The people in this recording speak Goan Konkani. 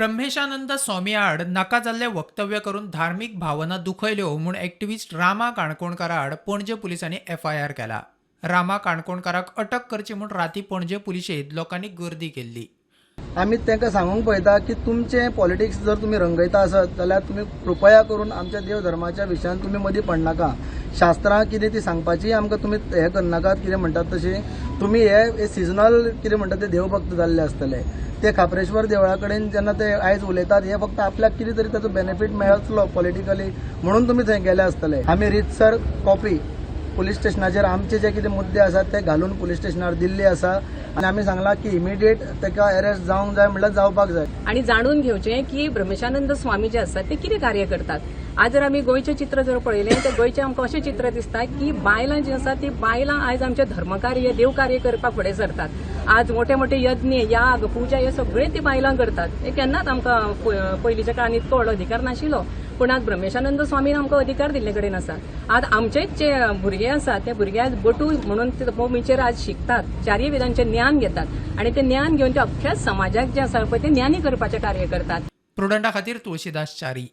ब्रह्मेशानंद स्वामी आड नाका जाल्लें वक्तव्य करून धार्मीक भावना दुखयल्यो म्हूण एक्टिविस्ट रामा काणकोणकारा आड पणजे पुलिसांनी एफआयआर केला. रामा काणकोणकाराक अटक करची म्हूण राती पणजे पुलिशेंत लोकांनी गर्दी केल्ली. आमी तांकां सांगूंक पळयता की तुमचें पॉलिटिक्स जर तुमी रंगयता आसत जाल्यार तुमी कृपया करून आमच्या देव धर्माच्या विशयान तुमी मदीं पडनाका. शास्त्रां कितें ती सांगपाची आमकां तुमी हें करनाकात. कितें म्हणटात तशें तुमी हे सिजनल कितें म्हणटात ते देवभक्त जाल्ले आसतले. ते खाप्रेश्वर देवळा कडेन जेन्ना ते आयज उलयतात, हे फक्त आपल्याक कितें तरी ताचो बेनिफीट मेळटलो पॉलिटिकली म्हणून तुमी थंय गेले आसतले. आमी रितसर कॉपी पुलीस स्टेशनाचेर आमचे जे कितें मुद्दे आसात ते घालून पुलीस स्टेशनार दिल्ली आसा आनी आमी सांगलां की इमिडिएट ताका अरेस्ट जावंक जाय, म्हणल्यार जावपाक जाय. आनी जाणून घेवचें की ब्रह्मेशानंद स्वामी जे आसात ते कितें कार्य करतात. आज जर आमी गोंयचें चित्र जर पळयलें तर गोंयचें आमकां अशें चित्र दिसता की बायलां जीं आसात ती बायलां आयज आमचें धर्मकार्य, देवकार्य करपाक फुडें सरतात. आज मोठे मोठे यज्ञ, याग, पुजा हे सगळे ती बायलां करतात. हे केन्नाच आमकां पयलींच्या काळान इतको व्हडलो अधिकार नाशिल्लो, पूण आज ब्रह्मेशानंद स्वामीन आमकां अधिकार दिल्ले कडेन आसा. आज आमचेच जे भुरगे आसात ते भुरगे आज बटू म्हणून ते तपोभूमीचेर आज शिकतात, चारय वेदांचें ज्ञान घेतात आनी ते ज्ञान घेवन ते अख्ख्या समाजाक जे आसा पळय ते ज्ञानी करपाचें कार्य करतात. प्रुडंटा खातीर तुळशीदास च्यारी.